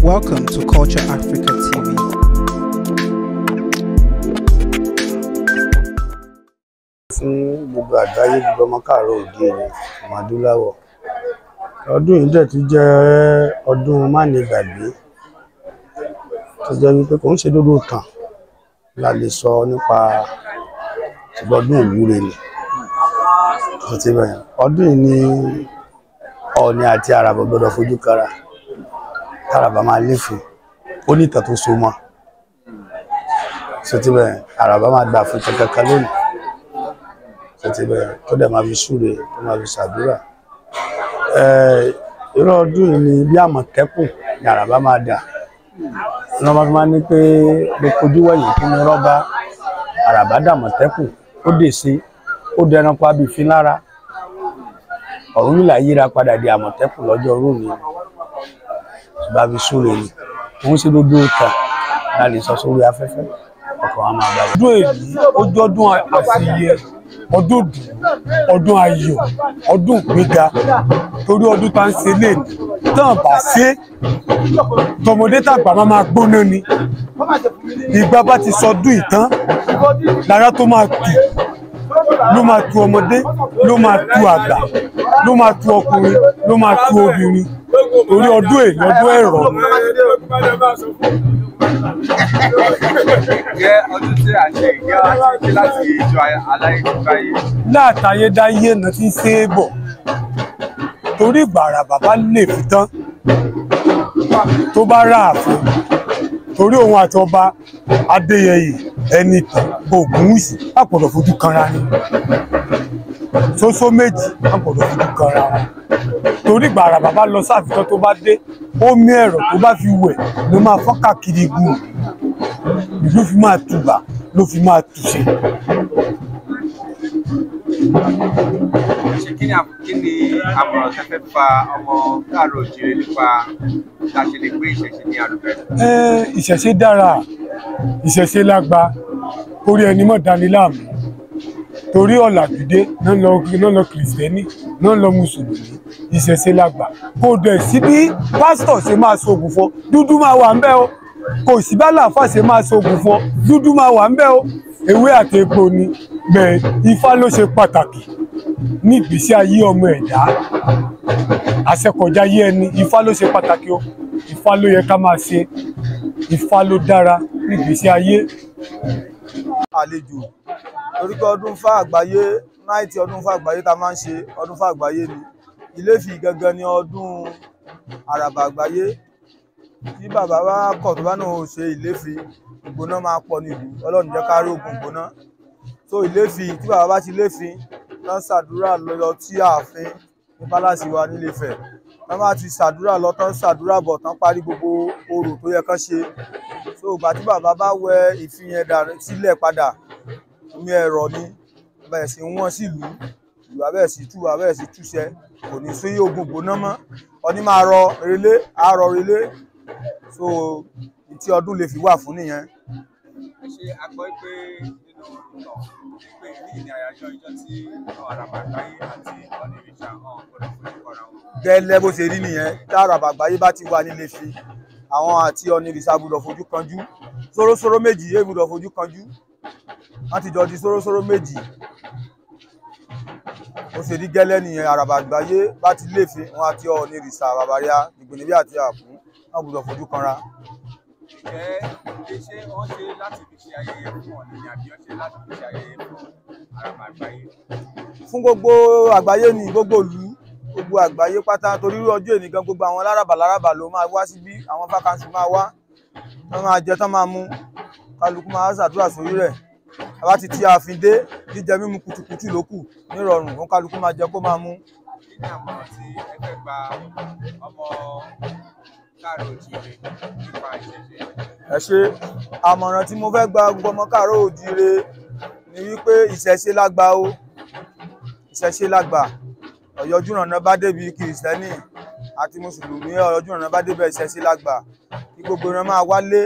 Welcome to Culture Africa TV. Fún gbogbo àgbáyé, gbogbo ọmọ káàárọ̀ oòjíire, ọmọ adúláwọ̀, ọdún yìí dẹ̀ tún jẹ́ ọdún mánigbàgbé tó jẹ́ wípé kò ń ṣe dúdú tàn la lè sọ nípa, ṣùgbọ́n ọdún ìwúre ni tó ti bẹ̀rẹ̀. Ọdún yìí ni Ọọ̀ni àti Àràbà gbọ́dọ̀ fojú kara, tàràbà máa léfin, ó ní ìtàn tó so mọ́ tó ti bẹ̀rẹ̀. Àràbà máa gbà fún kankan lónìí tó ti bẹ̀rẹ̀, tó dẹ̀ máa fi súre, tó máa fi ṣàdúrà. Irú ọdún yìí ni bí Àmọ̀tẹ́kùn ni Àràbà máa dà. Ní wọ́n fi máa ní pé mo kojú wẹ̀yìn kí ni rọ́bà Àràbà dàmọ̀tẹ́kùn, ó dè sí, ó dẹranko abìfín lára. Ọ̀rúnmìlà yíra padà di Àmọ̀tẹ́kùn lọ́jọ́ orú mi, bá fi súre ni òun ṣe gbogbo ìtàn la lè sọ sórí afẹ́fẹ́, ọkàn wa máa balẹ̀. Ọdún èyí ó jọ́dún àṣeyẹ, ọdún dùn, ọdún ayọ̀, ọdún ìgbéga, torí ọdún tá ń ṣe léèní tán bá ṣe tọmọdé tàgbà máa gbóná ni. Ìgbà bá ti sọdún ìtàn lára tó máa tù, ló máa tu ọmọdé, ló máa tu àgbà, ló máa tu ọkùnrin, ló máa tu obìnrin, torí ọdún èyí ọdún ẹ̀rọ ni. Jẹ́ ọdún tí a ṣe ìgbé àti láti ìjọ aláyédáyé. Látayédáyé náà ti ń ṣe é bọ̀, torí ìgbà Àràbà bá lè fi tán tó bá rà àfin, torí òun àti ọba Adéyẹyè Ẹnìtàn Ògúnwùsì àpọ̀dọ̀ fojú kanra ni, ṣoṣo méjì àpọ̀dọ̀ fojú kanra wọn, torí ìgbà Àràbà bá lọ sáfitán tó bá dé, omi ẹ̀rọ tó bá fi wẹ̀ ló máa fọ́n káàkiri igun ìlú, fi máa tùbà, ló fi máa tùṣe. Ṣé kí ni àmọ̀ràn tẹ́ fẹ́ fa ọmọ káàárọ̀ oòjíire nípa tá a ṣe lè gbé ìṣẹ̀ṣe ní àrùbẹ́? Ìṣẹ̀ṣe dára, ìṣẹ̀ṣe lágbà, orí ẹni mọ̀ dání láàmú, torí ọ̀làjúdé náà lọ kìrìsìtẹ́nì náà lọ mùsùlùmí, ìṣẹ̀ṣe lágbà. Kò dẹ̀ sí bí pásítọ̀ ṣe máa ṣoògùn fún ọ, dúdú máa wà ńbẹ̀ o. Kò sí bá làáfà ṣe máa ṣoògùn fún ọ, dúdú máa wà ńbẹ̀ o. Ewé àti egbò ni bẹ́ẹ̀. Ifá ló ṣe pàtàkì ní ìgbésí ayé ọmọ ẹ̀dá, àṣẹkọjá yé ẹni. Ifá ló ṣe pàtàkì o, Ifá ló yẹ ká máa ṣe, Ifá ló dára ní ìgbésí ayé. Àlejò torí pé ọdún Ifá àgbáyé náìtì, ọdún Ifá àgbáyé tá a máa ń ṣe, ọdún Ifá àgbáyé ni Ilé-Ifẹ̀ gangan ni ọdún Àràbà àgbáyé. Tí bàbá bá kọ̀ tó bá náà ò ṣe Ilé-Ifẹ̀, ìgbóná máa pọ̀ nílùú, Ọlọ́run jẹ́ ká rí ogun ìgbóná. So Ilé-Ifẹ̀ tí bàbá bá ti léfin tán ṣàdúrà lọ tí ààfin ní pálásì wa nílé Ifẹ̀, tán bá ti ṣàdúrà lọ tán ṣàdúrà bọ̀ tán parí gbogbo orò tó yẹ kán ṣe. So ìgbà tí bàbá bá wẹ ìfín yẹn dànù sílẹ̀ padà, omi ẹ̀rọ ni bẹ̀rẹ̀ sí wọ́n sílùú, ìlú abẹ́rẹ́ sí tú, abẹ́rẹ́ sí túṣẹ, kò ní sí ogun gbóná mọ́. Ọní máa rọ relé, á rọ relé. So tí ọdún lè fi wà fún nìyẹn. Ẹ ṣe a gbọ́ pé nínú ìtàn pé ní ìní àyájọ́ ìjọ tí Àràbà àgbáyé àti Ọ̀nìrìṣà hàn gbọ́dọ̀ fojú kọra wọn. Gẹ́lẹ́ bó ṣe rí nìyẹn, tí Àràbà àgbáyé bá ti wà nílé fi, àwọn àti Ọ̀nìrìṣà gbọ́dọ̀ fojú kanjú, sórósóró méjì yé gbọ́dọ̀ fojú kanjú, wọ́n ti jọ di sórósóró méjì. Ó ṣe rí gẹ́lẹ́ nìyẹn. Àràbà àgbáyé bá ti léfin, wọn àti Ọ̀nìrìṣà bàbáríà Ìgbònibí àti Àkún wọn gbọ́dọ̀ fojú kanra. Ǹjẹ́ ṣé wọ́n ṣe láti fi ṣe ayẹyẹ fún Ọọ̀ni ni àbí wọ́n ṣe láti fi ṣe ayẹyẹ fún Àràbà àgbáyé? Fún gbogbo àgbáyé ni, gbogbo ìlú, gbogbo àgbáyé pátá, torí ọjọ́ èní gan gbogbo àwọn láràbà láràbà ló máa wá síbí, àwọn fákàǹsì máa wá, tán máa jẹ, tán máa mu, kálukú máa ṣàdúrà sórí rẹ̀. Àbá ti ti ààfin dé, jíjẹ mímu kùtùkùtù ló kù nírọ̀rùn, òun kálukú máa jẹ kó máa mu. Kí ni àmọ̀ràn tí ẹ fẹ́ gba ọmọ káàárọ̀ oòjíire nípa ìṣẹ̀ṣe? Ẹ ṣe, àmọ̀ràn tí mo fẹ́ gba gbogbo ọmọ káàárọ̀ oòjíire ni wípé ìṣẹ̀ṣe lágbà o, ìṣẹ̀ṣe lágbà. Ọ̀yọ́júrànà bá débi kìrìsìtẹ́nì àti mùsùlùmí, ọ̀yọ́júrànà bá débẹ̀, ìṣẹ̀ṣe lágbà. Kí gbogbo ìran máa wálé,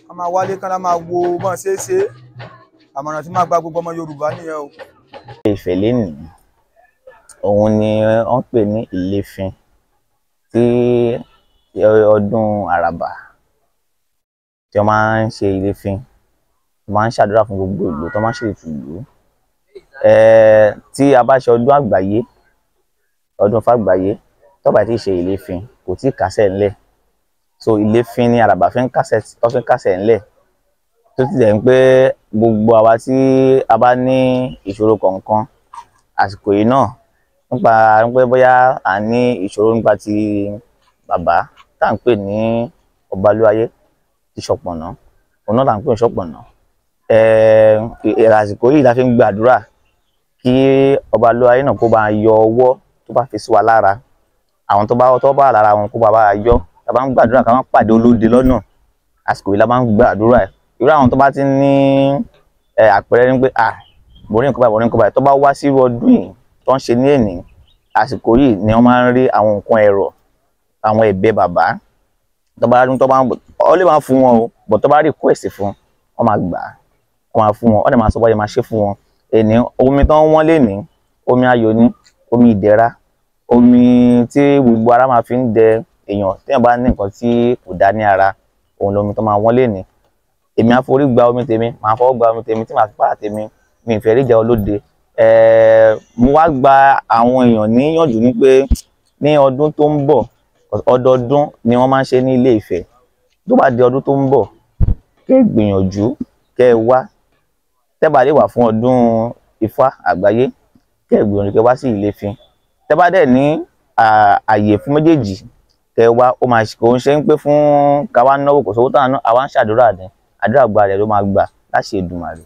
ká máa wálé, ká máa wo bọ́n ṣe é ṣe. Àmọ̀ràn tí máa gba gbogbo ọmọ Yorùbá nìyẹn o. Ifẹ̀ lénìí òun ni wọ́n ń pè ní Ìléfin, tí Ọdún Àràbà tí wọ́n máa ń ṣe Iléfín, wọ́n máa ń ṣàdúrà fún gbogbo ìlú, tó máa ń ṣètò ìlú. Tí a bá ṣe ọdún àgbáyé, ọdún fàgbáyé, tó bá ti ṣe Iléfín kò tí ì kásẹ̀ ńlẹ̀. So Iléfín ní Àràbà fi ń kásẹ̀, tó fi ń kásẹ̀ ńlẹ̀, tó ti dẹ̀ ń pé gbogbo àwa tí a bá ní ìṣòro kọ̀ọ̀kan àsìkò yìí náà, nípa pé bóyá à ní ìṣòro nípa ti bàbá tá à ń pè ní Ọbalúayé ti Ṣọ̀pọ̀nná, òun náà là ń pè ní Ṣọ̀pọ̀nná. Àsìkò yìí la fi ń gbàdúrà kí Ọbalúayé náà kó bá yọ ọwọ́ tó bá fi sí wa lára, àwọn tó bá lára wọn kó bá bá yọ. Tá a bá ń gbàdúrà ká má pàdé olóde lọ́nà, àsìkò yìí la máa ń gbàdúrà. Irú àwọn tó bá ti ní àpẹẹrẹ ní pé mo rí nǹkan báyìí, mo rí nǹkan báyìí, tó bá wá sí irú ọdún yìí tó ń ṣe ní èní, àsìkò yìí ni wọ́n máa ń rí àwọn nǹkan ẹ̀rọ, àwọn ẹ̀bẹ̀ bàbá tó bá rí, tó bá ọ lè máa fún wọn o, bọ̀ tó bá request fún wọn máa gbà á, wọ́n máa fún wọn, wọ́n dẹ̀ máa sọ báyìí máa ṣe fún wọn. Èní omi tó ń wọ́n lé ní omi ayọ̀ ní omi ìdẹ̀ra, omi tí gbogbo ara máa fi ń dẹ èèyàn téèyàn bá ní nǹkan tí kò dá ní ara, òun lomi tó máa wọ́n lé ní. Èmi á forí gba omi tèmi, màá fọwọ́ gba omi tèmi tí màá fi pàrà tèmi, mi ì fẹ́ rí ìjà olóde. Mo wá gba àwọn èèyàn níyànjú ní pé ní ọdún tó ń bọ̀, ọdọọdún ni wọ́n máa ń ṣe ní Ilé Ifẹ̀, tó bá di ọdún tó ń bọ̀ kẹ́ ẹ gbìyànjú kẹ́ ẹ wá, tẹ́ bá lè wà fún ọdún Ifá àgbáyé kẹ́ ẹ gbìyànjú kẹ́ wá sí Iléfín. Tẹ́ bá dẹ̀ ní àyè fún méjèèjì kẹ́ ẹ wá, ó máa kò ń ṣe ń pé fún ká wá náwó, kò sówó táwọn àwa ń ṣàdúrà ní, àdúrà gba rẹ̀ ló máa gbà láṣẹ Èdùmàrè.